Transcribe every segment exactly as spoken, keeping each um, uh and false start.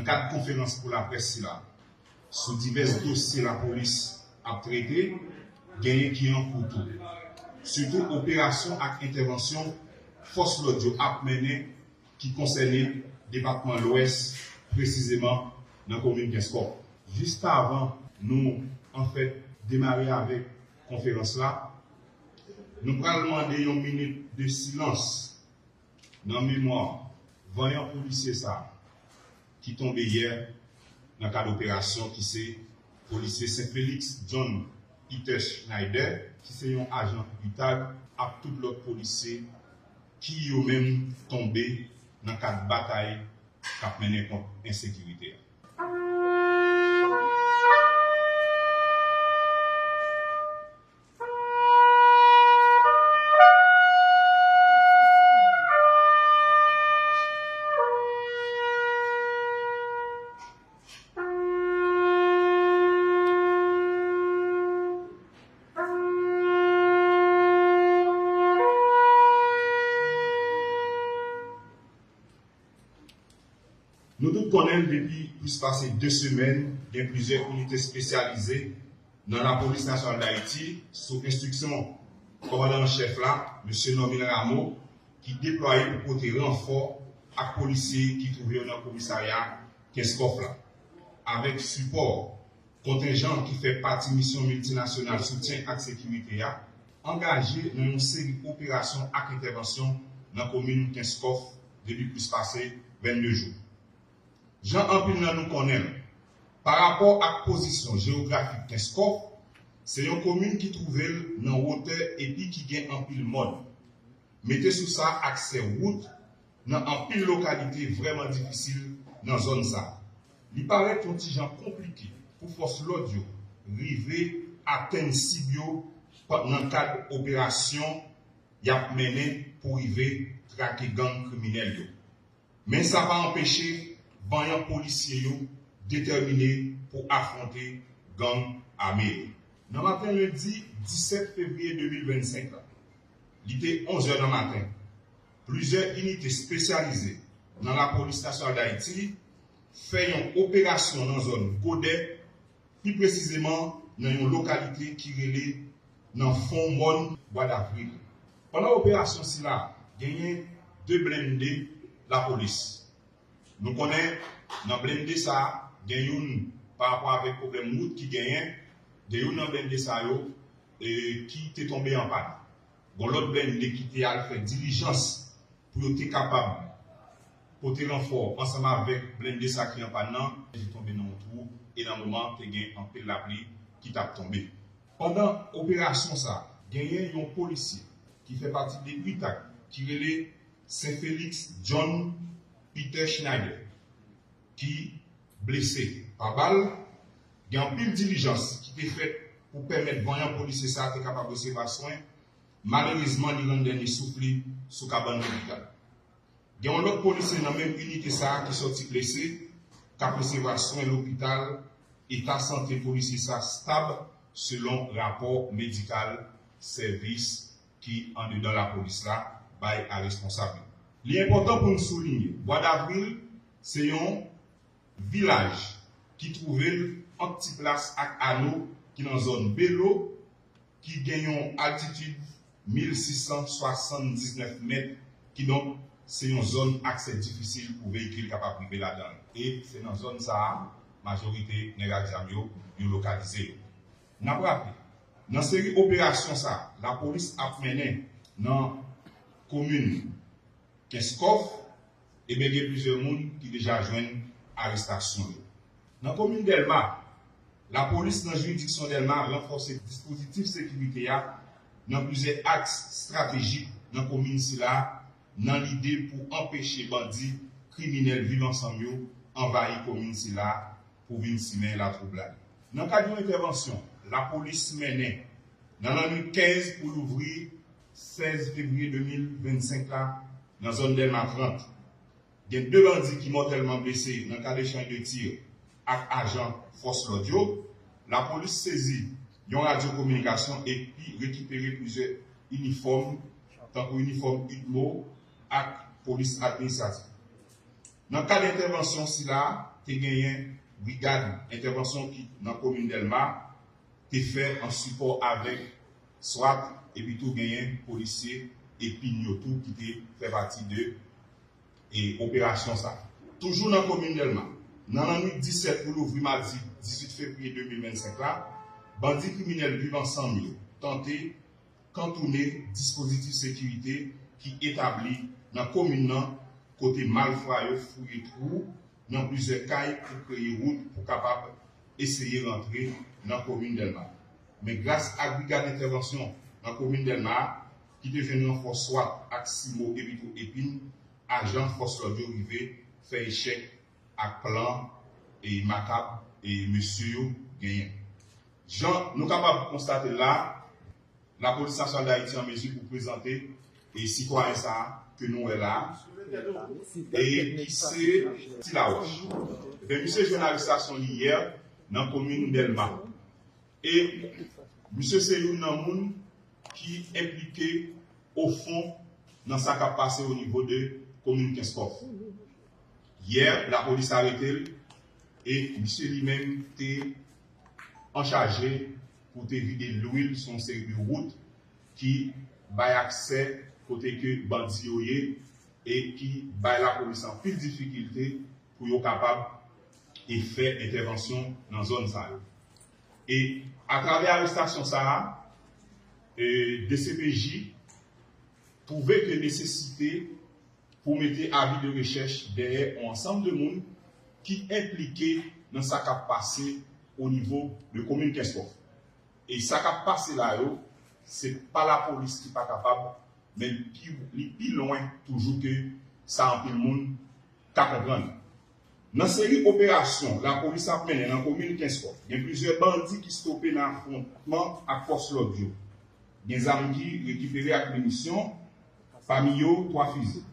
Kad konferans pou laprès sila, sou divès dosye lapolis ap trete, genyen ki an kou tou. Sitou operasyon ak entèvansyon fòs lòd yo ap mennen ki konsène depatman Lwès, presizeman nan komin Kenskòf. Jis avan nou, anfèt, demare avèk konferans la, nou pral mande yon minit de silans nan memwa vanyan polisye sa ki tonbe yè nan kad operasyon, ki se polisye Sen Felix John Peter Schneider, ki se yon ajan UTAG, ak tout lòt polisye ki yo menm tonbe nan kad batay k ap mennen kont ensekirite a. Nou tout konnen l, depi plis pase de semèn, gen plizyè inite espesyalize nan Lapolis Nasyonal d Ayiti, sou enstriksyon kòmandan an chèf la, mesye Normil Rameau, ki deplwaye pou pote ranfò ak polisye ki twouve yo nan komisarya Kenskòf la. Avèk sipò kontenjan ki fè pati misyon miltinasyonal soutyen ak sekirite a, angaje nan yon seri operasyon ak entèvansyon nan komin Kenskòf depi plis pase vennde jou. Jan anpil nan nou konnen l, parapò ak pozisyon jewografik Kenskòf, se yon komin ki twouve l nan wotè epi ki gen anpil mòn. Mete sou sa, aksè wout nan anpil lokalite vrèman difisil nan zòn sa. Li parèt yon ti jan konplike pou fòs lòd yo rive atenn sib yo pa-, nan kad operasyon y ap mennen pou rive trake gang kriminèl yo. Men sa pa anpeche vanyan polisye yo detèmine pou afwonte gang ame yo. Nan maten lendi disèt fevriye de mil vennsenk la, li te onz è nan maten, plizyè inite espesyalize nan Lapolis Nasyonal d Ayiti fè yon operasyon nan zòn Godè, pi presizeman nan yon lokalite ki rele nan fon mòn Bwa Davril. Pandan operasyon sila, genyen de blende lapolis. Nou konnen nan blende sa, gen youn pa rapò avèk pwoblèm wout ki genyen, gen youn nan blende sa yo, e, ki te tonbe an pàn. Gon lòt blende ki te al fè dilijans pou yo te kapab pote ranfò ansanm avèk blende sa ki an pàn nan, li tonbe nan yon twou e nan moman te gen anpil lapli ki t ap tonbe. Pandan operasyon sa, genyen yon polisye ki fè pati de UTAG ki rele Sen Felix John Peter Schneider, ki blese pa bal. Gen anpil dilijans ki te fèt pou pèmèt vanyan polisye sa a te kapab resevwa swen. Malerezman, li rann dènye souf li sou kabann lopital. Gen yon lòt polisye nan menm inite sa a ki sòti blese, k ap resevwa swen lopital. Eta sante polisye sa a stab, selon rapò medikal sèvis ki andedan lapolis la bay a responsab yo. Li enpòtan pou n soulinye, Bwa Davril se yon vilaj ki twouve l ant Ti Plas ak Ano, ki nan zòn Belo, ki gen yon altitid mil sis san swasanndiznèf mèt, kidonk se yon zòn aksè difisil pou veyikil kapab rive ladan l. E se nan zòn sa a majorite nèg ak zam yo, yo lokalize yo. N ap raple, nan seri operasyon sa a lapolis ap mennen nan komin Kenskòf, ebyen, gen plizyè moun ki deja jwenn arestasyon yo. Nan komin Dèlma, lapolis nan jiridiksyon Dèlma ranfòse dispozitif sekirite a nan plizyè aks estratejik nan komin sila, nan lide pou anpeche bandi kriminèl Viv Ansanm yo anvayi komin sila pou vin simen latwoublay. Nan kad yon entèvansyon lapolis mennen nan lannwit kenz pou louvri sèz fevriye de mil vennsenk la, nan zòn Dèlma trant, gen de bandi ki mòtèlman blese nan kad echanj de tir ak ajan fòs lòd yo. Lapolis sezi yon radyo kominikasyon epi rekipere plizyè inifòm, tankou inifòm UDMO ak polis administratif. Nan kad entèvansyon sila, te genyen brigad entèvansyon ki nan komin Dèlma te fè an sipò avèk swat, epi tou genyen polisye epin yo tou ki te fè pati de e operasyon sa. Toujou nan komin Dèlma, nan lannwit disèt pou louvri madi dizuit fevriye de mil vennsenk la, bandi kriminèl Viv Ansanm yo tante kantounen dispozitif sekirite ki etabli nan komin nan, kote malfra yo fouye twou nan plizyè kay pou kreye wout pou kapab eseye rantre nan komin Dèlma. Men gras ak brigad entèvansyon nan komin Dèlma a, ki te jwenn ranfò swat ak simo epi tou epin, ajan fòs lòd yo rive fè echèk ak plan e makab e mesye yo genyen. Jan nou kapab konstate l la, Lapolis Nasyonal Dayiti an mezi pou prezante e sitwayen sa a ke nou wè la a, e ki se Ti Lawòch. Ebyen, misye jwenn arestasyon li yè nan komin Dèlma. E misye se youn nan moun ki enplike ofon nan sa k ap pase o nivo de komin Kenskòf. Yè, lapolis arete l e misye li menm te anchaje pou te vide lwil sou yon seri de wout ki bay aksè kote ke bandi yo ye e ki bay lapolis anpil difikilte pou yo kapab e fè entèvansyon nan zòn sa yo. E atravè arestasyon sa a, e D C P J twouve ke nesesite pou mete avi de rechèch dèyè yon ansanm de moun ki enplike nan sa k ap pase o nivo de komin Kenskòf. E sa k ap pase la yo, se pa lapolis ki pa kapab, men li pi, li pi lwen toujou ke sa anpil moun ka konprann. Nan seri operasyon lapolis ap mennen nan komin Kenskòf, gen plizyè bandi ki stope nan afwontman ak fòs lòd yo. Gen zam ki rekipere ak minisyon, pami yo twa fize.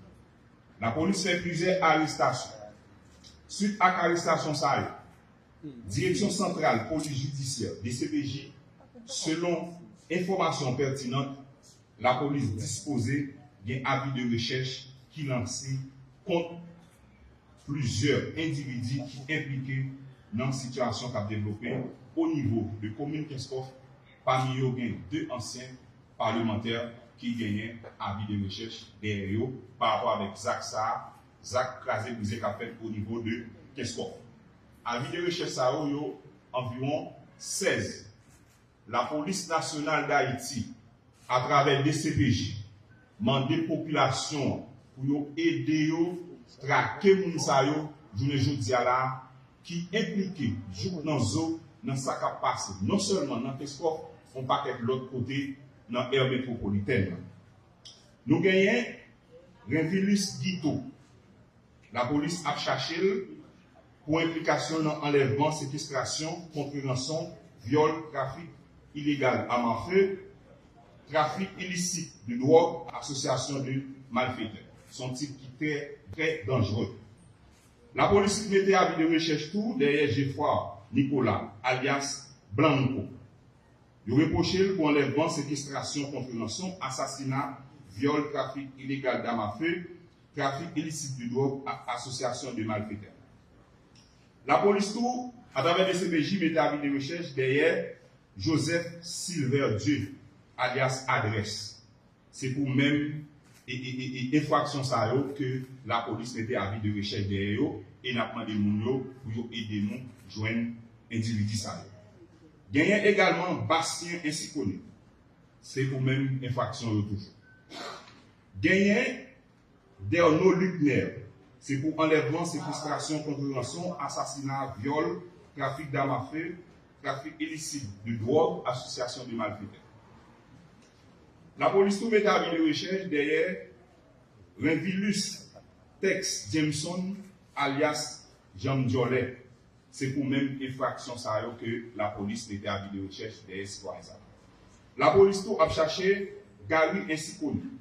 Lapolis fè plizyè arestasyon. Swit ak arestasyon sa yo, Direksyon Santral Polis Jidisyè, D C P J, selon enfòmasyon pètinan, lapolis dispoze gen avi de rechèch ki lanse kont plizyè endividi ki enplike nan sitiyasyon k ap devlope o nivo de komin Kenskòf, pami yo gen de ansyen palemantè ki genyen avi de rechèch dèyè yo pa rapò avèk zak sa a, zak kraze brize k ap fèt o nivo de Kenskòf. Avi de rechèch sa yo, yo anviwon sèz. Lapolis Nasyonal Dayiti, atravè D C P J, mande popilasyon an pou yo ede yo trake moun sa yo jounen jodi a la a, ki enplike jouk nan zo nan sa k ap pase non sèlman nan Kenskòf, yon pakèt lòt kote nan è metwopolitèn nan. Nou genyen Renvilus Guito. Lapolis ap chache l pou enplikasyon nan anlèvman, sekestrasyon, kont ranson, vyòl, trafik ilegal a mafe, trafik ilisit de dwòg, asosyasyon de malfetè. Se yon tit ki trè, trè danjre. Lapolis mete avi de rechèch tou dèyè Geffrard Nicolas, alyas Blanco. Yo repwoche l pou anlèvman, sekestrasyon kont ranson, asasina, vyòl, trafik ilegal dam a fe, trafik ilisit de dwòg ak asosyasyon de malfetè. Lapolis tou, atravè D C P J, mete avi de rechèch dèyè Joseph Silverdieu, alyas Adrès. Se pou menm e, e, e, e enfraksyon sa yo ke lapolis mete avi de rechèch dèyè yo e n ap mande moun yo pou yo ede nou jwenn endividi sa yo. Genyen egalman Bastien Ensikoni. Se pou menm enfraksyon yo toujou. Genyen Derno Luckner, se pou anlèvman, sekestrasyon kont ranson, asasina, vyòl, trafik dam a fe, trafik ilisit de dwòg, asosyasyon de malfetè. Lapolis tou mete avi de rechèch dèyè Renvilus Tex Jameson, alyas Janm Dyòlè. Se pou menm enfraksyon sa yo ke lapolis mete avi de rechèch dèyè sitwayen sa yo. Lapolis tou ap chache Gary Ensikoni.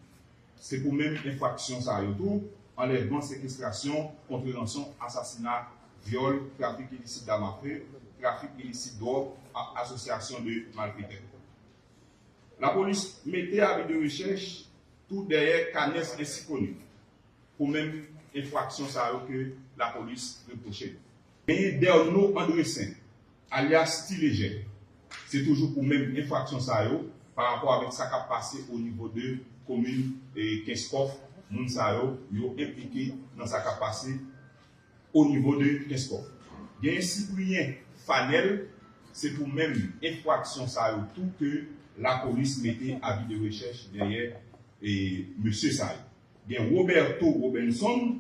Se pou menm enfraksyon sa yo tou, anlèvman, sekestrasyon, kont ranson, asasina, vyòl, trafik ilisit dam a fe, trafik ilisit dwòg ak asosyasyon de malfetè. Lapolis mete avi de rechèch tou dèyè Canès Ensikoni pou menm enfraksyon sa yo ke lapolis repwoche l. Genyen Derno Andressen, alyas Ti Lejè. Se toujou pou menm enfraksyon sa yo, pa rapò avèk sa k ap pase o nivo de komin e Kenskòf. Moun sa yo, yo enplike nan sa k ap pase o nivo de Kenskòf. Genyen Cyprien Fanel, se pou menm enfraksyon sa yo tou ke lapolis mete avi de rechèch dèyè e mesye sa yo. Gen Roberto Robinson,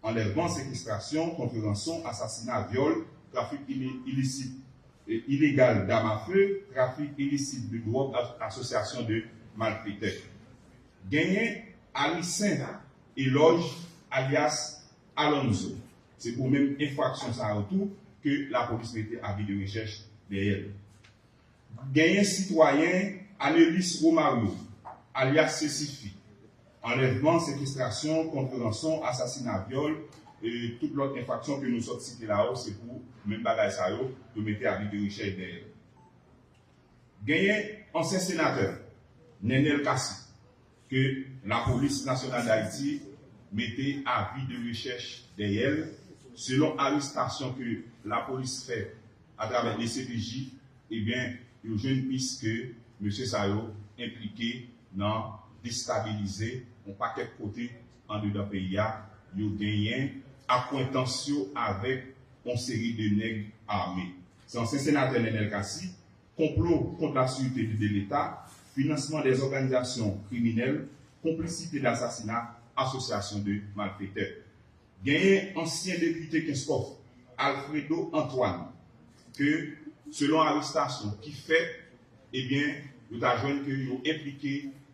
anlèvman, sekestrasyon, kontreranson, asasina, vyòl, trafik ili- ilisit, e, ilegal dam a fe, trafik ilisit de dwòg, a- asosyasyon de malfetè. Genyen Alicen Eloge, alyas Alonzo. Se pou menm enfraksyon sa yo tou ke lapolis mete avi de rechèch dèyè l. Genyen sitwayen Anelis Romario, alyas Sesifi. Anlèvman, sekestrasyon, kontreranson, asasina, vyòl, e tout lòt enfraksyon ke nou sot site la yo, se pou menm bagay sa yo, yo mete avi de rechèch dèyè l. Genyen ansyen senatè Nenel Cassy, ke Lapolis Nasyonal Dayiti mete avi de rechèch dèyè l, selon arestasyon ke lapolis fè atravè D C P J, ebyen, yo jwenn pis ke mesye sa yo enplike nan destabilize yon pakèt kote andedan peyi a, yo genyen akwentans yo avèk yon seri de nèg ame. Se ansyen senatè Nenel Cassy, konplo kont la sirete de, de Leta, finansman dè òganizasyon kriminèl, konplisite dasasina, asosyasyon de malfetè. Genyen ansyen depite Kenskòf, Alfredo Antoine, ke selon arestasyon ki fèt, ebyen, yo ta jwenn ke yo enplike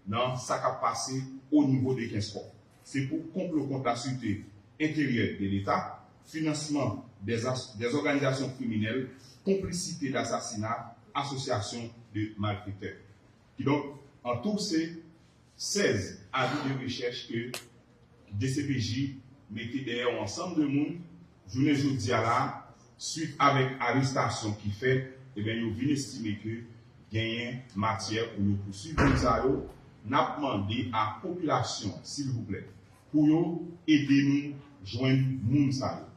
nan sa k ap pase o nivo de Kenskòf. Se pou konplo kont la sirete enteryè de Leta, finansman dè òganizasyon kriminèl, konplisite dasasina, asosyasyon de malfetè. Kidonk, an tou, se sèz avi de rechèch ke D C P J mete dèyè yon ansanm de moun, jounen jodi a la, swit avèk arestasyon ki fèt, ebyen, yo vin estime ke genyen matyè pou yo pouswiv moun sa yo. N ap mande a popilasyon, silvouplè, pou yo ede nou jwenn moun sa yo.